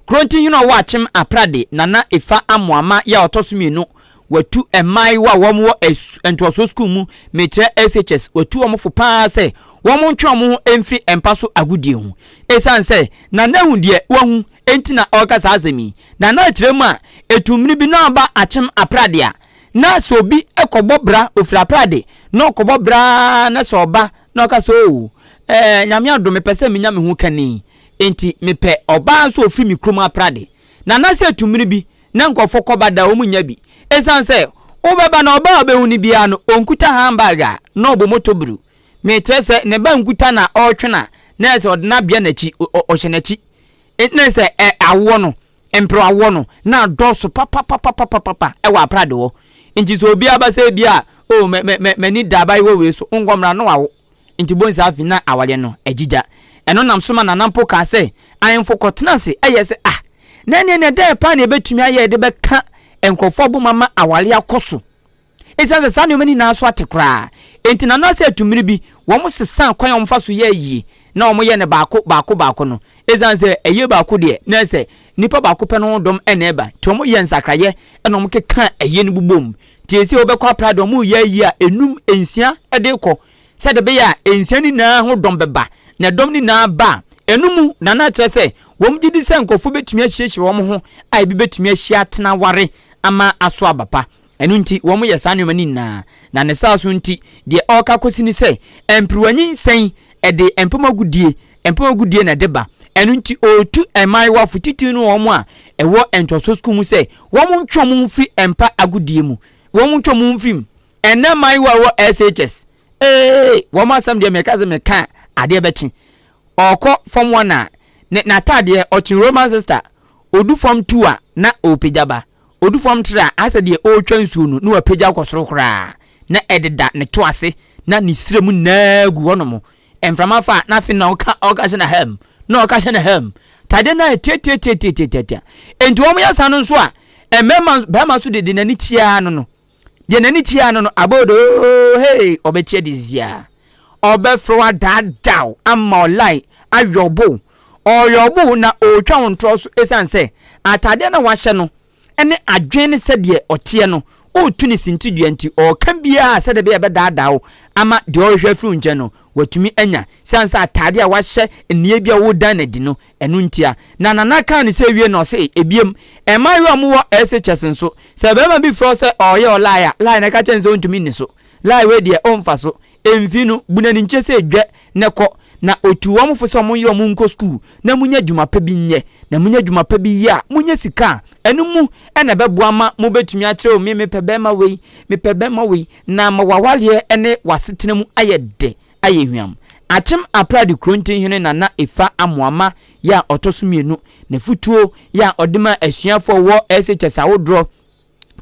Kurontihene a ɔwɔ Akyem Aprade, Nana Efa Amoama yɛ a ɔtɔ so mmienu, watu mmaayewa a wɔn wɔ ntoasoɔ sukuu mu, mekyerɛ SHS, watu wɔn fo pa ara sɛ wɔn ntwe wɔn ho mfiri mpa so agodie ho. Esiane sɛ Nana ahu deɛ wahu nti na ɔreka saa asɛm yi. Nana kyerɛ mu a, ɛtu mmere bi na ɔba Akyem Aprade a, na sɛ obi kɔbɔ bra, ɔfiri Aprade na ɔkɔbɔ bra ara na sɛ ɔba na ɔka sɛ oo, ɛɛ Nyame adom mepɛ sɛ menya me ho kani. Enti mepɛ ɔbaa nso a ɔfiri me kurom aprade. Na na sɛ ɛtu mmere bi na nkurɔfoɔ kɔba da a wɔn nnya bi. Ɛsiane sɛ wobɛba na ɔbaa a wobɛhu no biara no ɔnkuta handbag a na ɔbɔ moto buru. Mekyerɛ sɛ ne ba nkuta na ɔretwe no a na ayɛ sɛ ɔde no abea n'akyi, ɔhyɛ n'akyi. Na ayɛ sɛ awoɔ no, mperew awoɔ no na adɔɔso papapapapapa wɔ aprade hɔ. Nti sɛ obi aba sɛ ebia oh m'ani da abayewa wei so, wonkɔ mmra na wawo. Enti bohu sɛ afei na awareɛ no agyigya. Ɛno nam so ma Nana mpo kaa sɛ, ahemfo kɔtena ase yɛɛ sɛ, Ah, na ɛnneɛ nea dɛn paa na yɛbɛtumi ayɛ de bɛka nkurɔfoɔ abom ama awareɛ akɔ so? Ɛsiane sɛ saa nneɛma no nyinaa so ate koraa enti, Nana sɛ ɛto mmere bi, wɔsesaa kwan a wɔfa so yɛ ayie na wɔyɛ no baako baako baako no. Ɛsiane sɛ ayie baako deɛ, na ɛsɛ nipa baako pɛ no ho dɔm na ɛba, nti wɔyɛɛ nsakraeɛ na wɔkekaa ayie no bobɔɔ mu. Nti seesei wobɛkɔ apra deɛ wɔreyɛ ayi a enum, nsia de rekɔ sɛdeɛ ɛbɛyɛ a nsia no nyinaa ho dɔm bɛba. Na dɔm no nyinaa ba a, ɛno mu na na kyerɛ sɛ wɔn gye di sɛ nkurɔfoɔ bɛtumi ahyiahyia wɔn ho a ebi bɛtumi ahyia atena aware ama aso aba pa. Ɛno nti wɔyɛ saa nneɛma no nyinaa. Na ne saa so nti, deɛ ɔreka akɔsi ne sɛ, mperewa nyinsɛn, ɛde mpam agodie, mpam agodie na ɛde ba. Ɛno nti ɔretu mmaayewafo, titiriw ne wɔn a ɛwɔ ntoasoɔ sukuu mu sɛ wɔntwe wɔn ho mfiri mpa agodie mu. Wɔntwe wɔn ho mfiri mu. Ɛnnɛ mmaayewa a ɛwɔ SHS, ee, wɔn asɛm deɛ meka sɛ meka a, adeɛ bɛkye. Ɔrekɔ fam one a, ne n'ataadeɛ, ɔkye Roman sister. Ɔdu fam two a, na ɔrepagya ba. Ɔdu fam three a, asɛ deɛ ɔretwa nsuo no, na wapagya kɔ soro koraa. Na ɛdeda ne to ase, na ne srɛ mu nyinaa gu hɔnom. Mframa fa a, na afei na ɔka ɔka hyɛ n'aha na ɔka hyɛ n'aha mu. Tadeɛ no ayɛ tiatiatiatiatiatia. Enti wɔn yɛ saa no nso a, mmarima barima nso de de n'ani kyiaa no no. Deɛ n'ani kyiaa no no, abodoo hei, ɔbɛkyia de zia. Ɔbɛfrɛ wo adaadaa ama ɔlae ayɛ ɔbo. Ɔyɛ ɔbo na ɔretwa wo ntorɔ so esiane sɛ ataadeɛ no a wahyɛ no ne adwene ne sɛdeɛ ɔteɛ no, woretu no sintidua nti, ɔreka biara sɛdeɛ ɛbɛyɛ a ɛbɛdaadaa wo ama deɛ ɔrehwehwɛ afiri wo nkyɛn no, watumi anya. Siane sɛ ataadeɛ a wahyɛ, nneyɛɛ bi a woredan no adi no, ɛno ntia. Na Nana kaa no sɛ wie na ɔse, ebiem, mmaayewa a wɔwɔ SHS nso, sɛ barima bi frɛ wo sɛ ɔreyɛ wo lie a, lie no ka kyerɛ no sɛ ɔntumi nni so. Lie wei deɛ, ɔmfa so. Mfii no, bu no animtia sɛ dwɛ na kɔ. Na ɔtuu wɔn fo sɛ wɔnyere wɔn nkɔ sukuu na monya adwuma pa bi nyɛ. Na monya adwuma pa bi yɛ a, monya sika a, ɛno mu na ɛbɛboa ma mobɛtumi akyerɛ o, me mepɛ bɛrima wei, mepɛ bɛrima wei, na ama w'awareɛ ne w'asetena mu ayɛ dɛ, ayɛ hwam. Akyem Aprade Kurontinhene Nana Efa Amoama yɛ a ɔtɔ so mmienu, n'afutuo yɛ a ɔde maa asuafoɔ wɔ SHS ahodoɔ,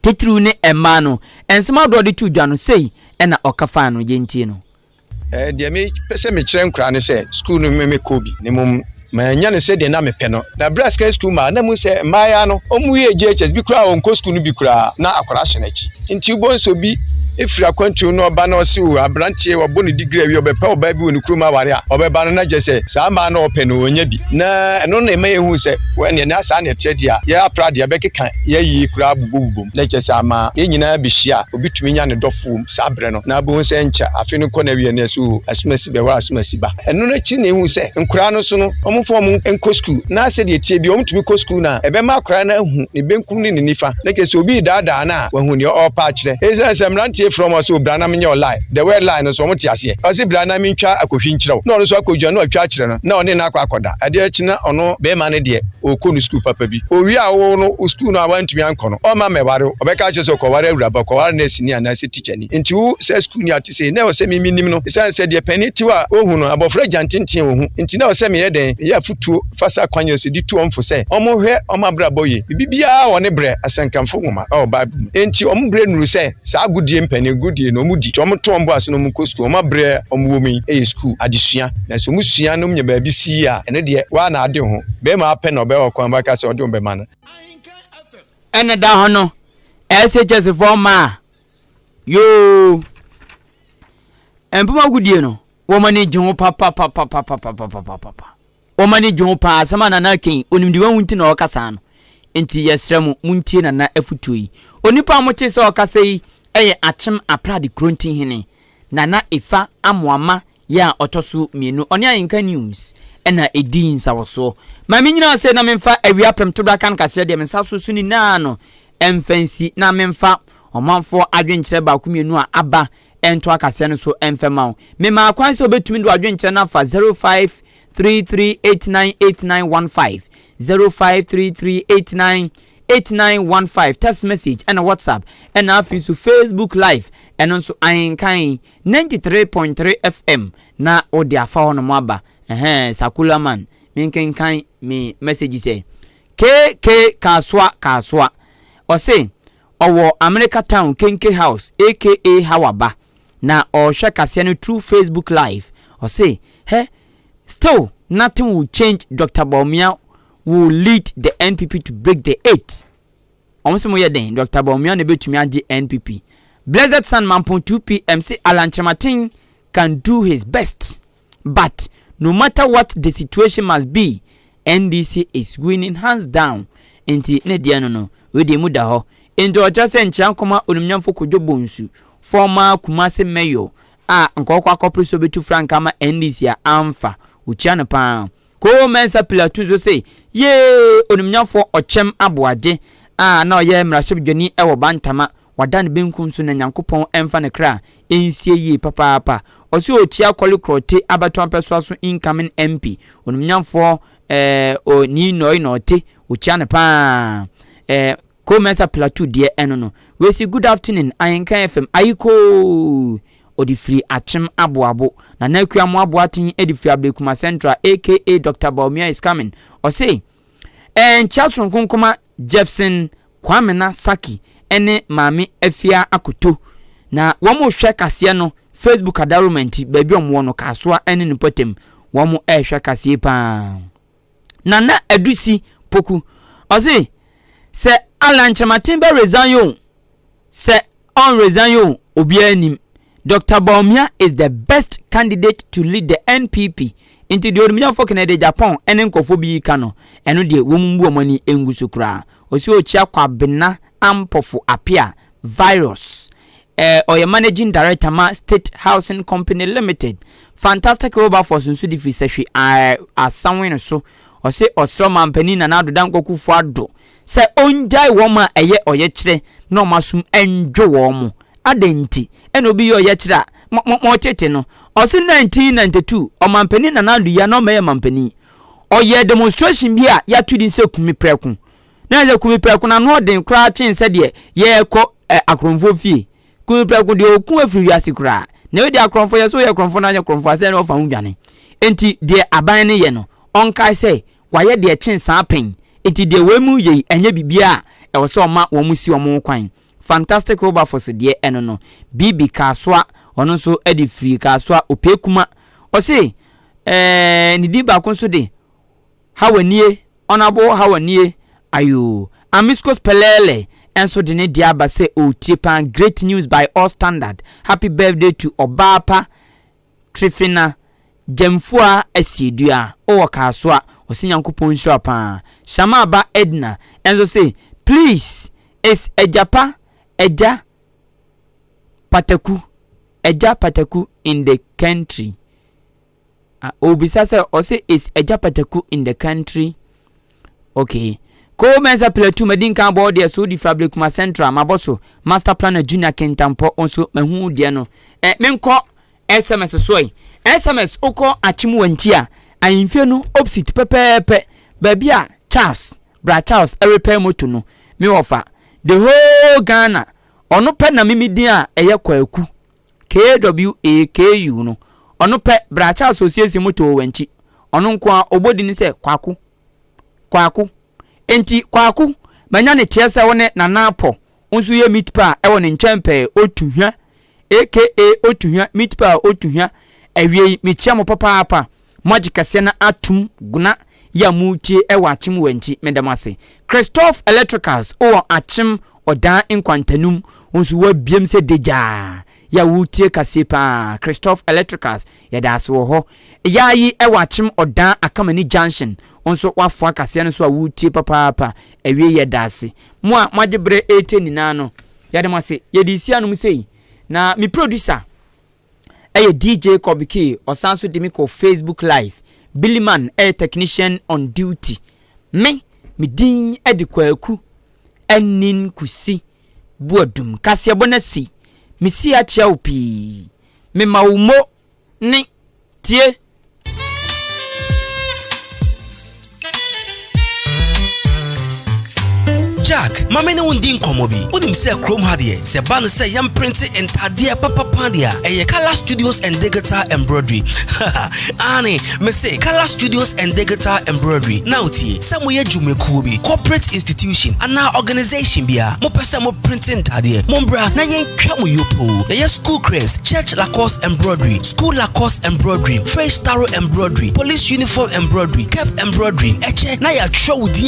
titiriw ne mmaa no. Nsɛm ahodoɔ a ɔde too dwa no, sei na ɔka faa no. Yɛntie no. Deɛ mepɛ sɛ mekyerɛ nkwadaa ne sɛ, sukuu no me mekɔɔ bi, na mmom mannya no sɛdeɛ na mepɛ no. Na berɛ a secondary school maa, na mehu sɛ mmaayewa no, wɔwie JHS, bi koraa wɔnkɔ sukuu no bi koraa, na akwadaa hyɛ n'akyi. Nti wobɛhu sɛ obi firi akwantuo na ɔba na ɔse o aberanteɛ wabɔ ne degree awie ɔbɛpɛ ɔbaa bi wɔ ne kurom aware a, ɔbɛba no na kyerɛ sɛ saa mmaa no a ɔpɛ no ɔnnya bi. Na ɛno na ɛma yɛhu sɛ ɛnneɛ na saa na ɛteɛ deɛ a, yɛ apra deɛ bɛkeka yɛ yie koraa bobɔbobom na kyerɛ sɛ ama yɛn nyinaa bɛhyia a obi tumi nya ne dɔfo wom saa berɛ no na abɛhu sɛ nkyɛ afe no kɔ n'awieɛ no ɛsɛ o asomasi bɛware asomasi ba. Ɛno no akyiri na ɛhu sɛ nkoraa no so no wɔmfa wɔn nkɔ sukuu na sɛdeɛ ɛteɛ biara wɔtumi kɔ sukuu no a ɛbɛma akoraa no ahu ne benkum ne ne nifa na kyerɛ sɛ obi redaadaa no a wahu deɛ ɔrepɛ akyerɛ. Ɛsiane sɛ mmeranteɛ. Aberanteɛ frɛ wɔn ɔse o bra na menyɛ wo lie, the word lie no nso wɔn te aseɛ. Ɔse bra na mentwa akɔhwi nkyerɛ wo, na ɔno nso akɔgyina na watwa akyerɛ no na ɔne no akɔ akɔda. Adeɛ kye na ɔno barima no deɛ ɔrekɔ no sukuu papa bi. Ɔwie a wo no wo sukuu no a wantumi ankɔ no ɔmma mmɛware wo, ɔbɛka akyerɛ sɛ ɔkɔware awuraba, ɔkɔware nɛɛseni anaasɛ tikyani. Nti wo saa sukuuni a ɔte sei na ɛwɔ sɛ me menim no, ɛsiane sɛ deɛ panin te hɔ a ɔhu no, abɔfra gya ntenten a ɔhu nti na ɛwɔ sɛ meyɛ dɛn? Meyɛ afotuo fa saa kwan yi so de tu wɔn fo sɛ wɔnhwɛ wɔn abrabɔ yie. Biribiara wɔ ne berɛ, Asɛnkamfo nwoma wɔ Bible mu. Enti wɔn berɛ nnuru sɛ saa agodie mpanin agodie no wɔdi. Nti wɔto wɔn bo ase na wɔkɔ sukuu. Wɔn aberɛ a wɔwɔ mu yi yɛ sukuu adesua. Na sɛ wɔsua na wɔnya baabi si yie a, ɛno deɛ woa na ade wo ho. Barima ara pɛ na ɔbɛwɔ kwan bɛka sɛ ɔde wo bɛma no. Ɛna da hɔ no, SHS foɔ mmaa yoo, mpem agodie no, wɔn ani gye ho papapapapapapapapa. Wɔn ani gye ho paa. Asɛm a Nana reka yi, onim deɛ wahu nti na ɔreka saa no. Enti yɛsrɛ mo, montie Nana afotuo yi. Onipa a mote sɛ ɔrekasa yi yɛ Akyem Aprade Kurontinhene, Nana Efa Amoama yɛ a ɔtɔ so mmienu. Ɔne Ahenka News na ɛdi nsawɔsoɔ. Ma mennyina ase na memfa awia prɛmtoberɛ aka no kaseɛ deɛ me nsa so so nyinaa no mfa nsi na memfa ɔmanfoɔ adwenkyerɛ baako mmienu a aba nto akaseɛ no so mfa ma wo. Memaa kwan sɛ wobɛtumi de w'adwenkyerɛ no afa 0533898915, 0533898915, text message ɛna WhatsApp ɛna afei nso Facebook live ɛno nso ahenkan 93.3 FM na wode afa hɔ nom aba. Ɛhɛn, Sakula man, menkenkan me message sɛ KK Kasoa Kasoa ɔse Ɔwɔ America Town Kenke House aka Hawa ba na ɔrehwɛ kaseɛ no through Facebook live. Ɔse, Hɛ, still nothing will change Doctor Bawumia will lead the NPP to break the eight. Wɔn se moyɛ dɛn? Doctor Bawumia na ɛbɛtumi agye NPP. Blessed Son Mampong 2PM se Alan Kyerematen can do his best. But no matter what the situation must be, NDC is winning hands down. Nti ne deɛ no no, wei deɛ emu da hɔ. Nti ɔkyerɛ sɛ nkyea nkɔma Onimnyamfo Kojo Bonsu, former Kumasi Mayor a nka ɔkɔ akɔpere sɛ ɔbɛtu frankaa ama NDC a amfa. Ɔkyia no paa. Koo Mensah Pilatu nso se, Yee! Onimnyamfoɔ Ɔkyɛm Aboagye a na ɔyɛ mmarahyɛbdwani wɔ Bantama, wada ne benkum so na Nyankopɔn mfa ne kra nsie yie papaapa. Ɔse ɔrekyia Korle Krɔte abatoɔ mpɛsoa so incoming MP, Onimnyamfoɔ eh, o, Nii Noi Norte, ɔkyia no paa. Eh, Koo Mensah Plateau deɛ ɛno no. Wesi good afternoon Ahenkan FM ayikoo ɔde firi Akyem Aboabo. Nana Akua Amoah Boateng de firi Ablekuma Central aka Doctor Bawumia is coming. Ɔse ɛɛ nkyea soronko nkɔma Jeffson Kwamena Saki ne Maame Afia Akoto. Na wɔn rehwɛ kaseɛ no Facebook adaworoma nti baabi a wɔn wɔ no Kasoa ne ne mpɔtam wɔn rehwɛ kaseɛ paa. Nana Adusi Poku, ɔse sɛ Allan Kyerematen bɛ resign o, sɛ ɔn resign o, obiara nnim. Doctor Bawumia is the best candidate to lead the NPP. Nti deɛ Onimnyafo Kennedy Agyapong ne nkurɔfoɔ bi reka no, ɛno deɛ wɔn mmu wɔn ani ngu so koraa. Ɔse ɔkyia Kwabena Ampofo Appiah, Virus. Eh, ɔyɛ Managing Director ma State Housing Company Limited. Fantastic Wilberforce nso de firi sɛhwe asanwe no so. Ɔse ɔsrɛ Ɔmanpanin Nana Addo Dankwa Akufo-Addo sɛ ɔngyae wɔn a ɛyɛ ɔyɛkyerɛ na wɔn asom ndwo wɔn. Adɛn nti ɛna obi yɛ ɔyɛkyerɛ a mo mo motete no? Ɔse 1992 Ɔmanpanin Nana Addo yi a na ɔmmɛyɛ Ɔmanpanin. Ɔyɛɛ demonstration bi a yɛato din sɛ Kumi Prɛko. Na ɛsɛ Kumi Prɛko no ano ɔden koraa kyen sɛdeɛ yɛrekɔ ɛ akorɔmfoɔ fie. Kumi Prɛko deɛ ɔku afiri wiase koraa. Na wei deɛ akorɔmfoɔ yɛ sɛ woyɛ korɔmfoɔ na anyɛ korɔmfoɔ a sɛ na ɔfa ho dwane. Enti deɛ aban no yɛ no ɔnkae sɛ wayɛ deɛ ɛkyen saa pɛn. Enti deɛ wei mu yei ɛnyɛ biribiara a ɛwɔ sɛ ɔma wɔn si wɔn kwan. Fantastic Wilberforce deɛ ɛno no. Bibi Kasoa ɔno nso de firi Kasoa Opekuma. Ɔse ɛɛ ne din baako nso de Hawa nie, Honourable Hawa nie, ayoo. Amiscos Pelele nso de ne deɛ aba sɛ ɔretie paa, great news by all standard, happy birthday to ɔbaa pa Trifina Gyamfua Asiedua, ɔwɔ Kasoa, ɔse Nyankopɔn nhyira wo paa. Shamaa ba Edna nso se, please is Agyapa Agya Pataku, Agya Pataku in the country? Ah, obisa sɛ ɔse is Agya Pataku in the country? Okay. Cole Mensah Plateau madi nkan abɔ wo deɛ so wodi fra Blekuma Central mabɔ so Master Planner Junior Kintampɔ wo nso mahu wo deɛ no eh menkɔ SMS so ɛ SMS wokɔ Akyem Wanti a ahemfie no opposite pɛpɛɛpɛ baabi a Charles bra Charles repair moto no me wɔfa the whole Ghana ɔno pɛ na me me din a ɛyɛ Kwaku KWAKU no ɔno pɛ bra Charles osiesie moto wɔ Wankyi ɔno nko a ɔbɔ din sɛ Kwaku Kwaku. Enti Kwaku, manya ne teɛ sɛ wo ne Nana Apɔ nso yɛ meat pie wɔ ne nkyɛn pɛɛ Otuhwa aka Otuhwa meat pie Otuhwa Awiei mekyia mo papaapa moagye kɛseɛ no atom gona yi a moretie wɔ Akyem Wankyi meda mo ase Christoph Electricals wɔ Akyem Ɔdaa Nkwantanum wo nso woabiem sɛ degyaa yi a woretie kaseɛ paa Christoph Electricals Yɛda ase wɔ hɔ. Yaa yi wɔ Akyem Ɔdan Akamani Junction. Wo nso woafoa kaseɛ no so a woretie papaapa. Awiei yɛda ase. Mo a moagye berɛ retie nyinaa no, yɛda mo ase. Yɛde resi anom sei. Na me producer ɛyɛ DJ Kobe K. Ɔsan so de me kɔ Facebook Live. Billy Man ɛyɛ technician on duty. Me, me din de Kwaku Anin Kusi Boadum. Kaseɛbɔ no asi. Mesi akyea wo pii. Mema wo mo ne tie. Jack, ma me ne wo ndi nkɔmmɔ bi. Wonim sɛ kurom ha deɛ, sɛ ɛba no sɛ yɛmprente ntadeɛ papapa deɛ a, ɛyɛ Color Studios and Digital Embroidery. Aane, mese Color Studios and Digital Embroidery. Now tie, sɛ moyɛ dwumakuo bi, corporate institution, anaa organization bi a, mopɛ sɛ moprente ntadeɛ, mombra na yɛn Twa mu yopoo. Yɛyɛ school crest, church lacoste embroidery, school lacoste embroidery, face taro embroidery, police uniform embroidery, cap embroidery, ɛkyɛ na yɛatwerɛ wo din.